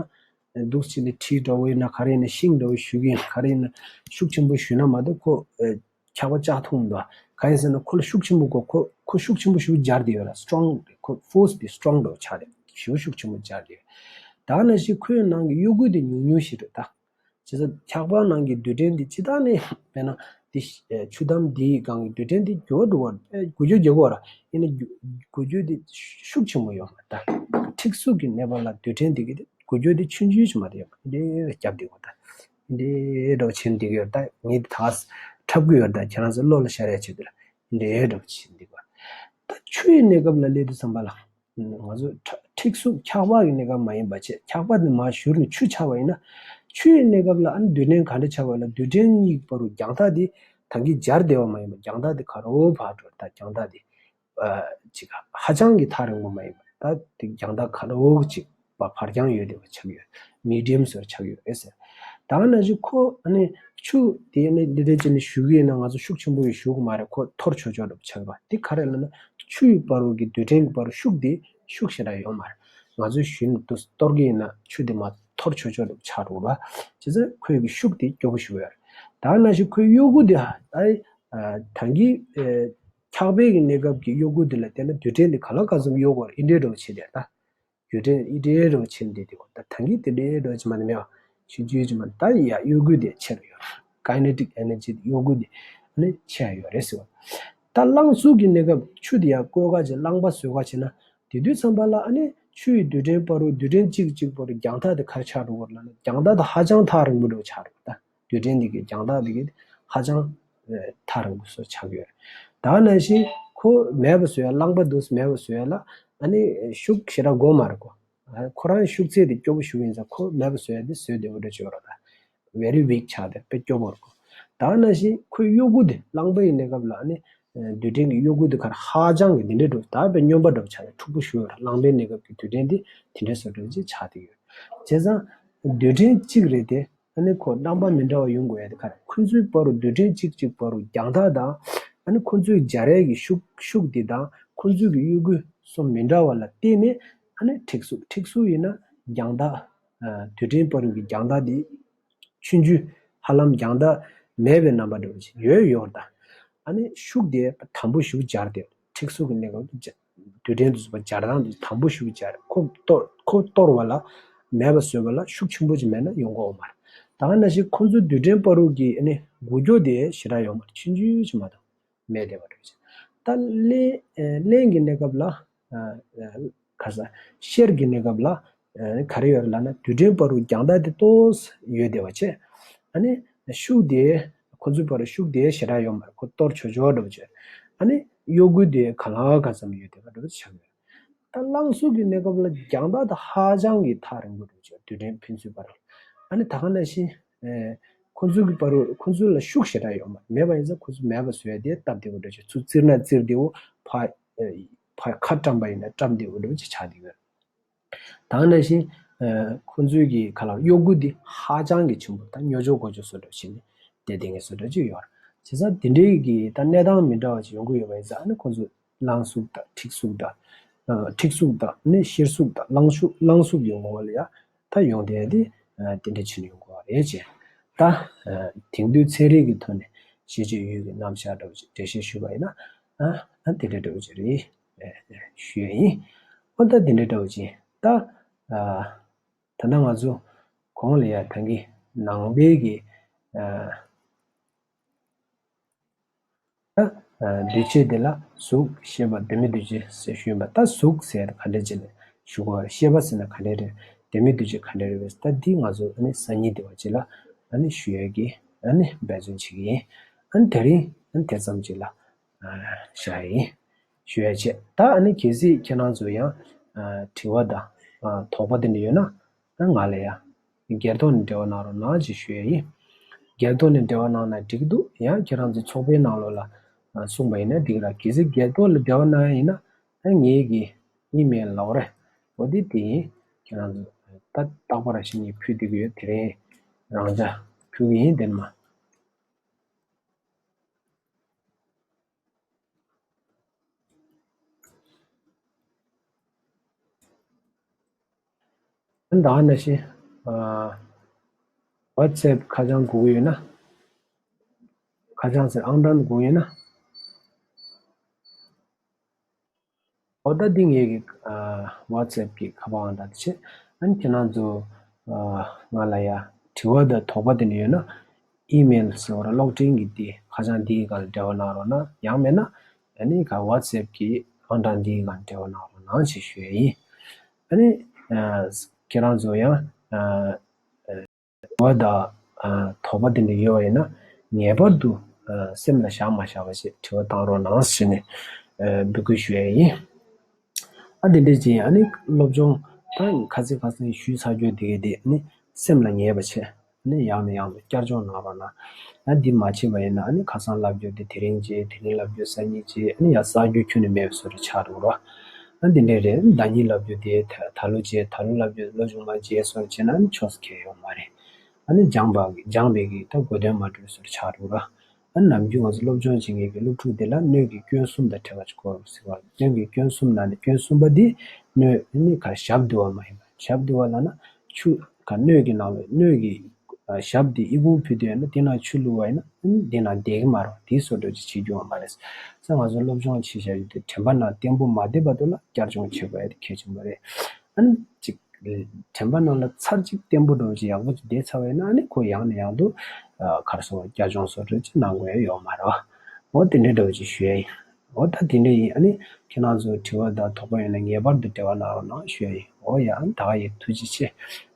འདུག་བྱས་ནས་གྲི་འདྲ་བོ་ཡིན་ན། ག་རེ་ཡིན་ན། ཤིང་འདྲ་བོ་གཞུ་གི་ཡིན་ན། ག་རེ་ཡིན་ན་ཤུགས་ཆེན་པོ་གཞུས་ན་མ་གཏོགས་ཁོ་ཨ་འཁྱག་པ་བཅག་ཐུབ་མི་འདུག་གང་ཡིན་ཟེར་ན་ཁོ་ལ་ཤུགས་ཆེན་པོ་དགོས། ཁོ་ཁོ་ཤུགས་ཆེན་པོ་ཞེ་པོ་སྦྱར་བསྡད་ཡོད་ར། strong རེད། ཁོ་force དེ་strong འདྲ་བོ་ཆགས་རེད། ཞེ་པོ་ཤུགས་ཆེན་པོ་སྦྱར་བསྡད་ཡོད། ད་ག་ནང་བཞིན་ཁོའི་ནང་གི་གཡོ་འགུལ་དེ་ཉུང་ཉུང་ཞིག་རེད་ད། བྱས་ཙང་འཁྱག་པ་ནང་གི་རྡུལ་ཕྲན་འདི་སྤྱིར་བཏང་ནས་དཔེར་ན་འདི་ཨ་ཆུ་དམ་འདིའི་སྒང་གི་རྡུལ་ཕྲན་འདི་འགྱུར་བ་འགྲོ་བ་འགུལ་སྐྱོད་རྒྱག་གི་ཡོད་ར། ཡིན་ན་འགུལ་སྐྱོད་འདི་ཤུགས་ཆེན་པོ་ཡོད་མ་རེད་ད། མཁྲེགས་སུག་གི་གནས་བབ་ལ་རྡུལ་ཕྲན་འདི་གི་འདི་འགུལ་སྐྱོད་འདི་ཆུང་ཆུང་ཞིག་མ་རེད། ཡོད་མ་རེད། འདི་རྒྱབ་འདི་གོ་ད། འདི་འདྲ་བོ་བྱས་འདི་གི་ཡོད་ད། ངས་འདི་ད་འཁྲབ་གི་ཡོད་ད། ཁྱེད་རང་ཚོ་བློ་ལ་ཤར་ཡ་ཆེད་དུ་ལ་འདི་འདྲ་བོ་བྱས་འདི་གོ། ད་ཆུ་ཡི་གནས་སྐབས་ལ་སླེབས་དུས་ཙམ་པ་ལ། ང་ཚོ་མཁྲེགས་སུག་འཁྱག་པ་གི་གནས་སྐབས་མ་ཡིན་པ་བྱས། འཁྱག་པ་འདི་མར་བཞུར་ནས་ཆུ་ཆགས་པ་ཡིན་ན། ཆུ་ཡི་གནས་སྐབས་ལ་ཨ་ནི་རྡུལ་ཕྲན་ག་འདྲ་ཆགས་པ་ལ། རྡུལ་ཕྲན་གཉིས་བར་དུ་རྒྱང་ཐག་འདི་ད་གིན་སྦྱར་བསྡད་པ་མ་ཡིན་པ། རྒྱང་ཐག་འདི་ག་རེ་བར་འགྲོ་ད། རྒྱང་ཐག་འདི་ ཨ་ཅིག་ཧ་ཅང་གི་ཐག་རིང་པོ་མ་ཡིན་པ། ད་དེ་རྒྱང་ཐག་ག་ལ་འོག་ཅིག་བ་བར་རྐྱང་ཡོད་བསྡད་པ་ཆགས་ཡོད། མི་ཌི་ཡམ་བཟོ་ཆགས་ཡོད་རེད་ཟེར། ད་ག་ནང་བཞིན་ཁོ་ཨ་ནི་ཆུ་དེ་ནི་འདི་འདྲ་བྱས་ནས་བཞུ་གི་ཡིན་ན་ང་ཚོ་ཤུགས་ཆེན་པོ་ཡིས་བཞུ་གི་མ་རེད། ཁོ་འཐོར་ཆོག་ཆོག་འདྲ་པོ་ཆགས་པ་དེ་ག་རེ་ལབ་ན། ཆུ་ཡི་བར་དུ་གི་རྡུལ་ཕྲན་གྱི་བར་དུ་ཤུགས་དེ་ཤུགས་ཞེ་དྲག་ཡོད་མ་རེད། ང་ཚོས་གཞུང་དུ་གཏོར་གྱི་ཡིན་ན་ཆུ་དེ་མར་འཐོར་ཆོག་ཆོག་འདྲ་པོ་ཆགས་འགྲོ་བ། བྱས་ཙང་ཁོའི་གི་ཤུགས་དེ་སྐྱོ་པོ་ཞིག་ཡོད་རེད། ད་ག་ནང་བཞིན་ཁོའི་གཡོ་འགུལ་དེ་ད་ད་གིན་འཁྱགས་པའི་གི་གནས་སྐབས་ཀྱི་གཡོ་འགུལ་དེ་ལ་བལྟས་ན་རྡུལ་ཕྲན་དེ་ག་ལ་ག་ཙམ་གཡོ་དགོས་རེད། འདི་འདྲ་འདྲ་པོ་བྱས་ཏེ་ད། རྡུལ་ཕྲན་འདི་འདྲ་འདྲ་པོ་བྱས་ནས་བསྡད་དེ་ད་ད་གིན་དེ་འདྲ་འདྲ་པོ་བྱས་མ་ནི་མེད་པ། ཤུགས་ཆུང་ཆུང་མ་ད་ཡ་གཡོ་འགུལ་དེ་ཆེ་རུ་ཡོད་རེད། ཀའི་ནེ་ཊིག་ཨེ་ནར་ཇི་དེ་གཡོ་འགུལ་དེ་ཨ་ནི་ཆེ་ཡ་ཡོད་རེད་ཟེར་བ། ད་རླངས་གསུག་གི་གནས་སྐབས་ཆུ་དེ་ཡར་བསྐོལ་ག་བྱས་རླངས་པ་བཟོ་ག་བྱས་ན་དེ་དུས་ཙམ་པ་ལ་ཨ་ནི་ཆུ་ཡི་རྡུལ་ཕྲན་བར་དུ་རྡུལ་ཕྲན་གཅིག་གཅིག་བར་དུ་རྒྱང་ཐག་དེ་ག་རེ་ཆགས་འགྲོ་གི་རེད་ལབ་ན་རྒྱང་ཐག་དེ་ཧ་ཅང་ཐག་རིང་པོ་འདྲ་པོ་ཆགས་འགྲོ་གི་ད། རྡུལ་ཕྲན་འདི་གི་རྒྱང་ཐག་འདི་གི་ཧ་ཅང་ཨ་ཐག་རིང་པོ་བཟོ་ཆགས་ཡོད་རེད། ད་ག་ནང་བཞིན་ཁོ་མེད་པ་བཟོ་ཡ་རླངས་པ་འདུག་མེད་པ་བཟོ་ཡ་ལ་ཨ་ནི་ཤུགས་ཞེ་དྲག་དགོས་མ་རེད་གོ། ཨ་ཁོ་རང་ཤུགས་ཚད་དེ་སྐྱོ་པོ་ཞིག་ཡིན་ཙང་ཁོ་མེད་པ་བཟོ་ཡ་དེ་བཟོས་བདེ་པོ་འདྲ་ཅིག་ཡོད་རེད་ད། very weak ཆགས་ཏེ་དཔེ་སྐྱོ་པོ་རེད་གོ། ད་ག་ནང་བཞིན་ཁོའི་གཡོ་འགུལ་དེ་རླངས་པ་ཡི་གནས་སྐབས་ལ་ཨ་ནི་ཨ་རྡུལ་ཕྲན་གྱི་གཡོ་འགུལ་དེ་ག་རེ་ཧ་ཅང་གི་འདི་འདྲ་འདྲ་པོ་ད་དཔེ་སྨྱོན་པ་འདྲ་པོ་ཆགས་ཏེ་འཁྲུག་པོ་ཞིག་ཡོད་རེད། རླངས་པའི་གནས་སྐབས་ཀྱི་རྡུལ་ཕྲན་དེ་དེ་འདྲ་བཟོ་འདྲ་ཅིག་ཆགས་བསྡད་ཡོད་རེད། བྱས་ཙང་རྡུལ་ཕྲན་གཅིག་རེད་དེ། ཨ་ནི་ཁོ་རྣམ་པ་མི་འདྲ་བ་ཡོང་དགོས་ཡ་དེ་ག་རེད། ཁོ་ཚོའི་བར་དུ་རྡུལ་ཕྲན་གཅིག་གཅིག་བར་དུ་རྒྱང་ཐག་དང་། ཨ་ནི་ཁོ་ཚོའི་སྦྱར་ཡས་ཀྱི་ཤུགས་ཤུགས་འདི་དང་ཁོ་ཚོའི་གི་གཡོ་འགུལ་སོགས་མི་འདྲ་བ་ལ་བརྟེན་ནས་ཨ་ནི་འཁྲིག་སུག་འཁྲིག་སུག་ཡིན་ན་རྒྱང་ཐག་ཨ་རྡུལ་ཕྲན་བར་དུ་གི་རྒྱང་ཐག་འདི་ཆུང་ཆུང་ཧ་ལམ་རྒྱང་ཐག་མེད་པའི་རྣམ་པ་འདྲ་བོ་ཞིག་ཡོད་ཡོད་དང་། ཨ་ནི་ཤུགས་དེ་དམ་པོ་ཞིག་སྦྱར་ཏེ་འཁྲིག་སུག་གི་གནས་སྐབས་སུ་རྡུལ་ཕྲན་དེ་ཚོ་སྦྱར་སྟངས་དེ་དམ་པོ་ཞིག་སྦྱར། ཁོ་གཏོར་ཁོ་གཏོར་བ་ལ་མེད་པ་བཟོས་པ་ལ་ཤུགས་ཆེན་པོ་ཅིག་མེད་ན་ཡོང་གི་ཡོད་མ་རེད། ད་ག་ནང་བཞིན་ཁོ་ཚོའི་རྡུལ་ཕྲན་བར་དུ་གི་ཨ་ནི་འགུལ་སྐྱོད་དེ་ཞེ་དྲག་ཡོད་མ་རེད། ཆུང་ཆུང་ཅིག་མ་གཏོགས་མེད་བསྡད་པ་འདྲ་བོ་ཅིག་ད་རླན་རླན་གྱི་གནས་སྐབས་ལ་ཨ་ཨ་ག་ས་གཤེར་གྱི་གནས་སྐབས་ལ་ཨ་ག་རེ་ཡོད་རེད་ལབ་ན་རྡུལ་ཕྲན་བར་དུ་རྒྱང་ཐག་དེ་ཏོག་ཙམ་ཡོད་བསྡད་པ་བྱས། ཨ་ནི་ཤུགས་དེ་ཁོ་ཚོའི་བར་དུ་ཤུགས་དེ་ཞེ་དྲག་ཡོད་མ་རེད། ཁོ་གཏོར་ཆོག་ཆོག་འདྲ་བོ་བྱས། ཨ་ནི་གཡོ་འགུལ་དེ་གང་ལ་གང་འཚམ་ཡོད་བསྡད་པ་འདྲ་བོ་ཆགས་ཡོད། ད་རླངས་གསུག་གི་གནས་སྐབས་ལ་རྒྱང་ཐག་དེ་ཧ་ཅང་གི་ཐག་རིང་པོ་འདྲ་བོ་བྱས། རྡུལ་ཕྲན་ཕན་ཚུན་བར་ལ། ཨ་ནི་ད་ག་ནང་བཞིན་ཨེ་ཁོ་ཚོའི་གི་བར་དུ་ཁོ་ཚོ་ལ་ཤུགས་ཞེ་དྲག་ཡོད་མ་རེད། མེད་པ་ཡིན་ཙང་ཁོ་ཚོ་མེད་པ་བཟོ་ཡ་དེ་སྟབས་བདེ་པོ་འདྲ་བོ་བྱས། ཚུར་བཙིར་ན་བཙིར་བདེ་པོ། ཕར་ཨེ་ཕར་ཁ་བཀྲམ་པ་ཡིན་ན་བཀྲམ་བདེ་པོ་འདྲ་བོ་ཅིག་ཆགས་བསྡད་ཡོད། ད་ག་ནང་བཞིན་ཨ་ཁོ་ཚོའི་གི་ཁ་ལ་གཡོ་འགུལ་འདི་ཧ་ཅང་གི་ཆེན་པོ། ད་སྨྱོ་ཆོག་གོ་ཆོག་བཟོ་འདྲ་བྱས་ནས་བསྡད་བསྡད་མཁན་བཟོ་འདྲ་ཅིག་ཡོད་རེད། བྱས་ཙང་དེ་འདྲའི་གི་ད་གནས་སྟངས་མི་འདྲ་བ་ཅིག་ཡོང་གི་ཡོད་པ་ཡིན་ཙང་ཨ་ནི་ཁོ་ཚོ་རླངས་གསུག་དང་འཁྲིག་གསུག་དང་ཨ་འཁྲིག་གསུག་དང་ནི་གཤེར་གསུག་དང་རླངས་གསུག་རླངས་གསུག་ཡོང་གི་ཡོད་ལ་ཡ། ད་ཡོང་བསྡད་དེ་ཨ་དེ་འདྲ་བྱས་ནས་ཡོང་གི་ཡོད་རེད་ཅེས། ད་ཨ་དེང་དུས་ཚན་རིག་གི་ཐོག་ནས་ཤེས་བྱའི་ཡུལ་གྱི་རྣམ་གཞག་འདྲ་བོ་ཅིག་འགྲེལ་བཤད་ཞུས་པ་ཡིན་ན་ཨ་ཨ་དེ་འདྲ་འདྲ་བོ་ཅིག་རེད། ཞུ་ཡ་ཡིན། ཨོ་ད་དེ་འདྲ་འདྲ་བོ་ཅིག་ད་ཨ་ད་ལྟ་ང་ཚོ་གོང་ལ་ཡ་ད་གིན་ནང་པའི་གི་ཨ་ད་ཨ་འདུས་བྱས་དེ་ལ་གཟུགས་ཤེས་པ་ལྡན་མིན་འདུས་བྱས་ཟེར་ཞུས་པ། ད་གཟུགས་ཟེར་ག་འདྲ་ཅིག་ལ་ཞུ་དགོས་རེད། ཤེས་པ་ཟེར་ན་ག་འདྲ་རེད། ལྡན་མིན་འདུས་བྱས་ག་འདྲ་རེད་པས། ད་འདི་ང་ཚོ་ཨ་ནི་སང་ཉིན་དེ་བ་ཅིག་ལ་ཨ་ནི་ཞུ་ཡ་གི་ཨ་ནི་འབད་བརྩོན་བྱེད་ཀྱི་ཡིན། ཨ་ནི་དེ་རིང་ཨ་ནི་དེ་ཙམ་ཅིག་ལ། བཞག་ཡིན། ཞུ་ཡ་བྱས། ད་ཨ་ནི་གལ་སྲིད་ཁྱེད་རང་ཚོ་ཡང་དྲི་བ་དང་དོགས་པ་དེ་འདྲ་ཡོད་ན་ང་ལ་ཡང་སྒེར་ཐོག་ནས་འབྲེལ་བ་གནང་རོགས་གནང་ཞེས་ཞུ་ཡ་ཡིན། སྒེར་ཐོག་ནས་འབྲེལ་བ་གནང་ན་འགྲིག་གི་འདུག་ཡང་ཁྱེད་རང་ཚོ་ཚོགས་པའི་ནང་ལོགས་ལ་གསུངས་པ་ཡིན་ན་འགྲིག་ར། གལ་སྲིད་སྒེར་ཐོག་ལ་འབྲེལ་བ་གནང་ཡ་ཡིན་ན་ཨ་ངེད་ཀྱི་ཨི་མེལ་ལོགས་རེད། འོ་དེ་དེ་ཡིན། ཁྱེད་རང་ཚོ་ད་རྟག་པར་བཞིན་གྱི་ཕུལ་བསྡད་ཀྱི་ཡོད། དེ་རིང་རང་འཇགས་ཕུལ་གྱི་ཡིན། དེ་ནས་མ། ད་ག་ནང་བཞིན་ཨ་ཝ་ཊི་སེབ་ཁ་བྱང་དགོས་ཀྱི་ཡོད་ན། ཁ་བྱང་ཟེར་ཨང་གྲངས་དགོས་ཀྱི་ཡོད་ན། འོ་ད་འདི་ངེད་ཀྱི་ཨ་ཝ་ཊི་སེབ་ཀྱི་ཁ་པར་ཨང་གྲངས་དེ་བྱས། ཨ་ནི་ཁྱེད་རང་ཚོ་ཨ་ང་ལ་ཡ་དྲི་བ་དང་དོགས་པ་དེ་འདྲ་ཡོད་ན། ཨི་མེལ་ཟེར་བ་ར་གློག་འཕྲིན་གྱི་འདི་ཁ་བྱང་འདིའི་སྒང་ལ་འབྲེལ་བ་གནང་རོགས་གནང་། ཡང་མེད་ན་ཨ་ནི་ག་ཝ་ཊི་སེབ་ཀྱི་ཨང་གྲངས་འདིའི་སྒང་ལ་འབྲེལ་བ་གནང་རོགས་གནང་ཞེས་ཞུ་ཡ་ཡིན། ཨ་ནི་ཨ་ཁྱེད་རང་ཚོ་ཡང་ཨ་དྲི་བ་དང་ཨ་དོགས་པ་དེ་འདྲ་ཡོད་པ་ཡིན་ན་ངེས་པར་དུ་ཨ་སེམས་ལ་བཞག་མ་བཞག་པ་ཞིག་དྲི་བ་བཏང་རོགས་གནང་ཞེས་ནས་ཨ་འབོད་སྐུལ་ཞུ་ཡ་ཡིན། ཨ་དེ་འདྲ་ཅིག་ཨ་ནི་སློབ་སྦྱོང་ད་ཁ་སང་ཁ་སང་ཞུས་ཚར་རྒྱུ་དེ་ག་དེ་ཨ་ནི་སེམས་ལ་ངེས་པ་བྱས། ནི་ཡང་ནས་ཡང་དུ་བསྐྱར་སྦྱོང་གནང་རོགས་གནང་། ཨ་འདི་མ་བྱས་པ་ཡིན་ན་ཨ་ནི་ཁ་སང་བསླབ་རྒྱུ་དེ་དེ་རིང་བྱས། དེ་རིང་བསླབ་རྒྱུ་སང་ཉིན་བྱས། ཨ་ནི་ཡང་བསླབ་རྒྱུ་ཁྱོན་ནས་མེད་པའི་བཟོ་འདྲ་ཆགས་འགྲོ་གི་རེད། ཨ་འདི་འདྲས་རེད། ཟླ་གཉིས་བསླབ་རྒྱུ་དེ་ད་ད་ལོ་བྱས། ད་ལོ་བསླབ་རྒྱུ་ལོ་མཇུག་མ་བྱས་བཟོ་འདྲ་བྱས་ན་ཨ་ནི་ཆོག་ས་གང་ཡང་ཡོད་མ་རེད། ཨ་ནི་སྦྱངས་པ་སྦྱངས་པའི་གི་ད་གོ་དོན་མ་འགྲོ་བའི་བཟོ་འདྲ་ཆགས་འགྲོ་གི་རེད། ཨ་ནམ་རྒྱུན་ང་ཚོ་སློབ་སྦྱོང་བྱེད་མཁན་གྱི་སློབ་ཕྲུག་དེ་ལ་སྣོད་ཀྱི་སྐྱོན་གསུམ་དང་བྲལ་བ་ཞིག་དགོས་ཟེར་བ། སྣོད་ཀྱི་སྐྱོན་གསུམ་ནང་ནས་སྐྱོན་གསུམ་པ་འདི་སྣོད་ནི་ག་ཞབས་བསྡུ་བ་མ་ཡིན་པ། ཞབས་བསྡུ་བ་ལབ་ན་ཆུ་ག་སྣོད་ཀྱི་ནང་ལ་སྣོད་ཀྱི་ཨ་ཞབས་འདི་ཨི་ཁུང་ཕུད་དུས་ཡོད་ན་དེ་ནང་ཆུ་བླུགས་པ་ཡིན་ན་ཨ་ནི་དེ་ནང་བསྡད་ཀྱི་མ་རེད། དེའི་བཟོ་འདྲ་ཅིག་བྱེད་རྒྱུ་ཡོད་མ་རེད། ས་ང་ཚོ་སློབ་སྦྱོང་བྱེད་བྱ་ཡུལ་དེ་དྲན་པ་ནང་བརྟན་པོ་མ་བསྡད་བར་དུ་ལ་བསྐྱར་སྦྱོང་བྱེད་དགོས་ཡ་དེ་གལ་ཆེན་པོ་རེད། ཨ་ནི་ཅིག་དྲན་པ་ནང་ལ་ཚར་གཅིག་བརྟན་པོ་འདྲ་བོ་ཅིག་ཡག་པོ་ཅིག་བསྡད་ཚར་བ་ཡིན་ན་ཨ་ནི་ཁོ་ཡང་ནས་ཡང་དུ་ཨ་ག་རེ་ཟེར་བ་བསྐྱར་སྦྱོང་བཟོ་འདྲ་ཅིག་གནང་དགོས་ཡ་ཡོད་མ་རེད་བ། འོ་དེ་འདྲ་འདྲ་བོ་ཅིག་ཞུ་ཡ་ཡིན། འོ་ད་དེ་འདྲ་ཡིན། ཨ་ནི་ཁྱེད་རང་ཚོ་དྲི་བ་དང་དོགས་པ་ཡོད་ན་ངེས་པར་དུ་འབྲེལ་བ་གནང་རོགས་གནང་ཞུ་ཡ་ཡིན། འོ་ཡ། ཨ་ནི་ད་ག་ཡིན། ཐུགས་རྗེ་ཆེ།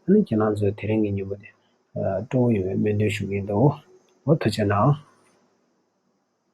ཨ་ནི་ཁྱེད་རང་ཚོ་དེ་རིང་གི་ཉིན་མོ་དེ་ཨ་སྤྲོ་བོ་ཡོང་བའི་སྨོན་འདུན་ཞུ་གི་ཡིན། འོ་ཐུགས་རྗེ་གནང་།